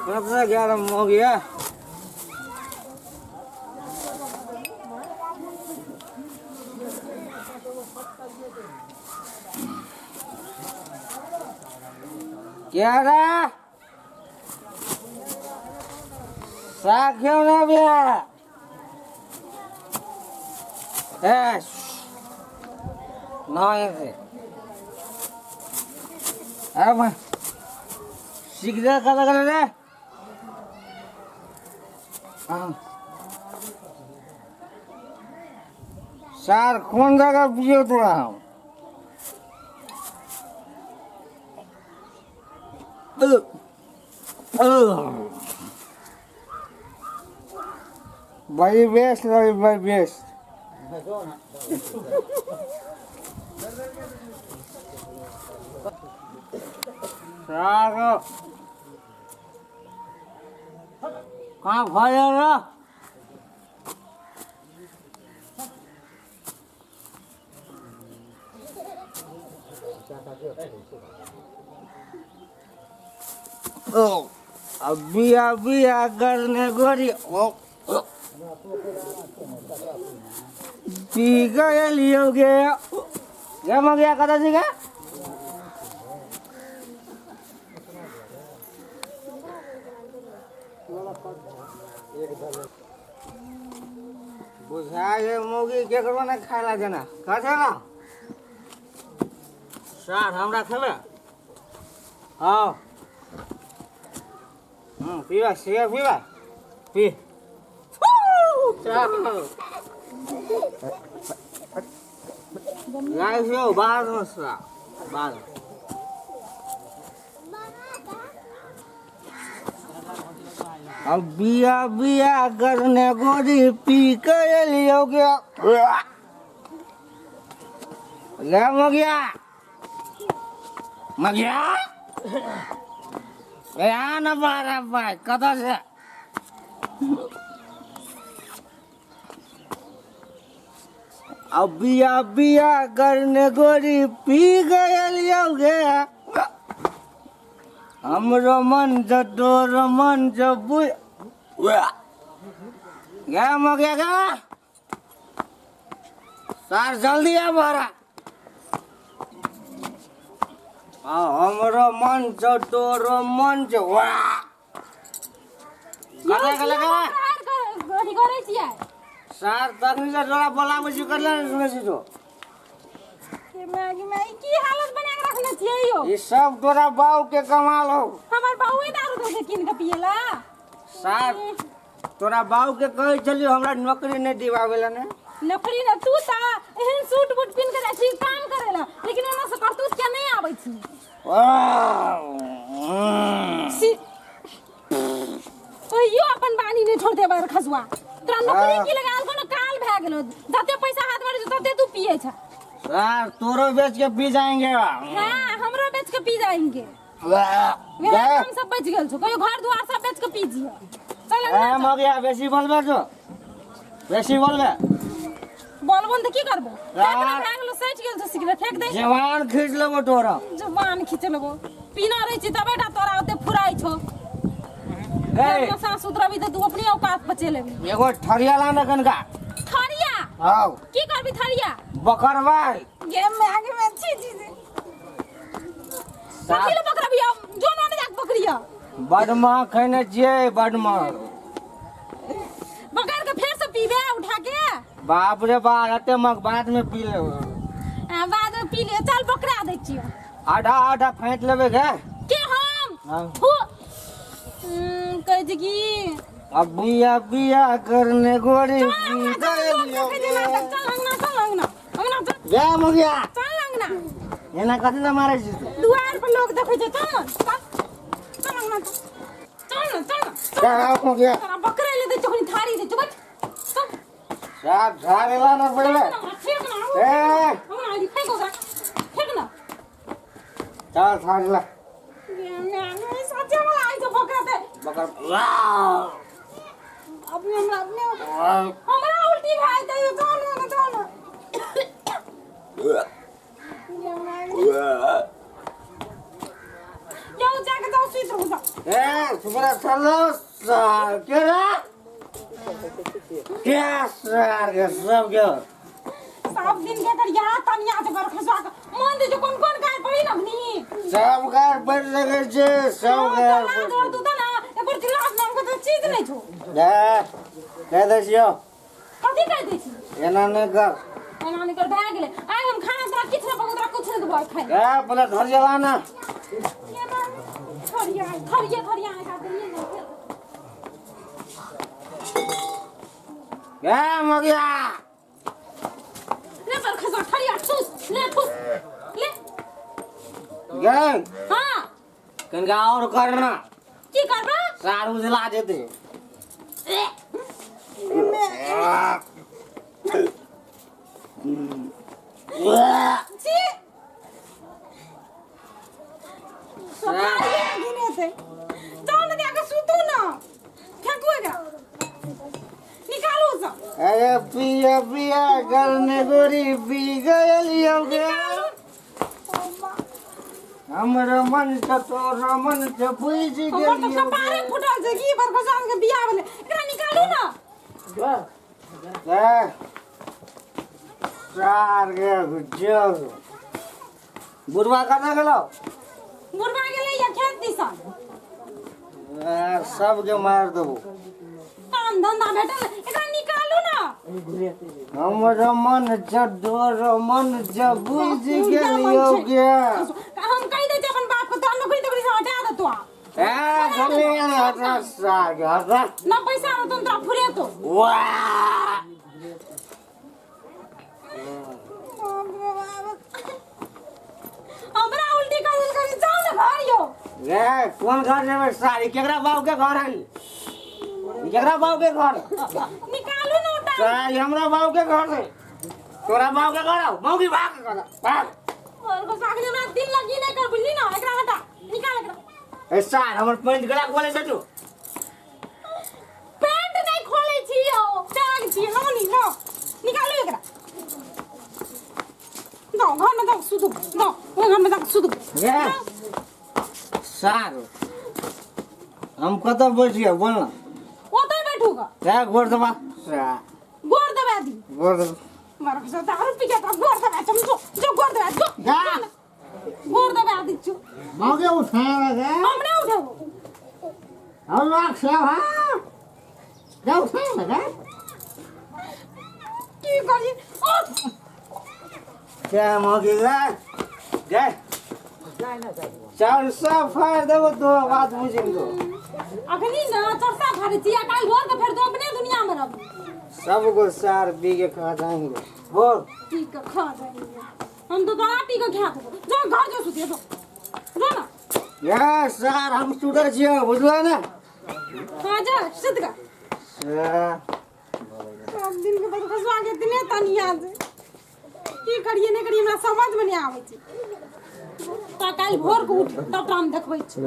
कतऽ गेल मौगिया क्या रे साग घेऊन आ बिया ए नाही रे अरे मग सिगरेट कसा गेला रे हाँ सार कोन जगह पियो तोरा हम भाई बेस्ट रवि भाई बेस्ट सार कहाँ भयल रे ओ अब बिया बिया करने गोरी ओ ओ। पी गए गया गे मग या कदा का बुझा गे मौगी केकरो ने खाय ला देना कथे ना सार हमरा खेबे हाँ पीबा सिगरेट पीबा पी जाइ छियौ बाहरमे सा बाहर अब बिया बिया करने गोरी पी कर लियो गया ले मगिया मगिया ए आ न बारा भाई कतऽ से अब बिया बिया करने गोरी पी गया गया हमरो मन छ तोरो मन छ बुझ गे मगिया गे सर जल्दी आ बरा हमरो मन छ तोरो मन छ वाह कतऽ गेलै गे अथी करै छियै सर तखनी से तोरा बोलाबै छी कतला नहि सुनै छी तो के माय माय की हालत बना के रखने छियै यौ ई सब तोरा बाऊ के कमाल हो हमर बाउए दारू दे के कीन के पियला सर तोरा बाऊ के कहै छलियो हमरा नौकरी नहि दिवाबै ला ने नौकरी न तू ता एहन सूट बूट पिन के जाइ छी काम करेला लेकिन ओना से करतूत के नहीं आबै छी सी कहियो अपन बानी नहीं छोड़ते बार खसुआ तोरा नौकरी की लगाल कोनो काल भए गेलो जते पैसा हाथ में रहै छौ तते तू पिए छ सर तोरो बेच के पी जाएंगे हाँ हमरो बेच के पी जाएंगे मेरा काम सब बच गेल छौ कहियो घर दुआर सब बेच के पी जियो चल ए अंगना चल। मगिया बेसी बोलबे तो बेसी बोलबे बोलबो ने तऽ की करबो फेंक ना भए गेलो सटि गेल छौ सिगरेट फेंक दे जवान खींच लेबो तोरा जवान खींच लेबो पीना रहै छी तबे टा तोरा ओते फुराइ छौ गए अपना सास सुतरबी तऽ तू अपने औकात पर चलि एबही एगो ठरिया लान कनका थरिया आओ की करबी थरिया बकरवाई गेम में आगे में छी छी छी। कथी लए पकड़बियौ जो नोने जाके पकड़ियौ बड महग खैने छियै बड महग पकड़ के फेर से पीबे उठा के बाप रे बाप एते महग बाद में पी लेबै आ, बाद में पी ले चल पकड़ा दै छियौ आधा आधा फेंट लेबै गे के हम हाँ। थू कहै छै की अब बिया बिया करने गोरी चल अंगना चल लोग देखै छै नाटक चल अंगना चल अंगना अंगना चल गे मुगिया चल अंगना एना कथी लए मारै छी तू दुआर पर लोग देखै छै चल न चल चल अंगना चल चल न चल न चल गे मुगिया तोरा बकरे ले दै छौ थारी दै छौ बैठ चल साफ झाड़ेला ना पहिले चल न फेंक न ए अंगना आदि फेंक ओकरा फेंक न चल झाड़ेला सच्चे वाला आई तो बकरा ते बकर वाह अपने हमरा अपने हमरा उल्टी भए जाइयो चल न चल न रहू जा। ए तुम्हारा चलो सार के रे क्या सार के सब के सब दिन के कर यहाँ तनिया से बर खसवा के मन दे जो कोन कोन गाय पड़ी नखनी सब गार बढ़ सके छे सब गार लाज रहतौ तऽ ना एकर लाज नाम के तऽ चीज नहि छौ। ए कह दै छियौ। कथी कहि दै छी? एना नहि कर। एना नहि कर भए गेलै। आइ हम खाना तोरा किछु नहि पकड़, तोरा किछु नहि देबौ खाइ। ए पहिले घर जला ना। थरिया थरिया थरिया एकरा देलियै ने। ए मगिया ले पर खसा थरिया ठूस ले ठूस ले। गे हाँ कनिका और करना। की करबा? सार उजला जेतै। छी सफाई गिने थे। जाओ ना जाके सुतू ना, फेंकू एकरा, निकालू सब। अरे पिया पिया करने गोरी पी गलियो गे हमर मन से तोर मन से बुझ हमर तऽ गेलियो। कपारे फुटल छै की पर भगवान के बियाह भेलै। एकरा निकालू ना। ए सार गे गुजर बुढ़वा कतऽ गेलो? बुढ़वा गेलै या खेत दिसन। ए, सबके मार देबो। काम धंधा भेटल, एकरा निकालू ना। हमर मन से तोर मन से बुझ गेलियो गे। हम कहि दै छियै अपन बाप के, तोरा नौकरी तोकरी से हटा देतो। ए गली हटा सार गे हटा। ना पैसा रहतो तोरा फुरेतो। वाह हमरा उल्टी कर देलकै। जाउ ने घर यौ। ए कोन घर जेबै सारी? केकरा बाप के घर है? केकरा बाप के घर? निकालू ने ओटा। सारी हमरा बाप के घर है, तोरा बाप के घर हौ। मौगी भाग घर भाग। और बस आगे हमरा दिल लगी नहीं कर, बुझली ना। एकरा हटा, निकाल एकरा। ए सार हमर पैंट गला खोले छै तू। पैंट नहीं खोले छी यौ, टांग छी लो नी लो। निकालू एकरा। जाओ घर में, जाओ सुतू, जाओ ओइ घर में जाओ सुतू। ए सार हम कतऽ बैठिए बोल ना। ओतै बैठू ग। ए गोर दबा सार। गोर दबा दी। गोर दबा। मार खसा दारू पी के तोरा गोर दबा चम जो जो गोर दबा जो। जा। गोर दबा दी छु। मौगे उठाए गे। हम नहीं उठाबो। हम लाख से हां जा उठाए गे। की करी उठ। क्या मौगी गे गे चार सब फाड़ देबो तो बात बुझिम तो। अखनी ना चरसा फाड़े छी आ काल्हि भोर के फेर तो अपने दुनिया में रहबो। सबको सार पी के खा जाएंगे बोल। पी के खा जाएंगे हम तो तोरा पी के खा देबो। जो घर जो सुते जो जो ना। ये सार हम सुतै छियै बुझलो ने। हाँ जा सुत गा। सब दिन के बाद खसवा के दिने तनिया से की करिए नहीं करिए हमरा समझ में नहीं आबै छै। तो काल्हि भोर के उठ तब हम देखबै छी।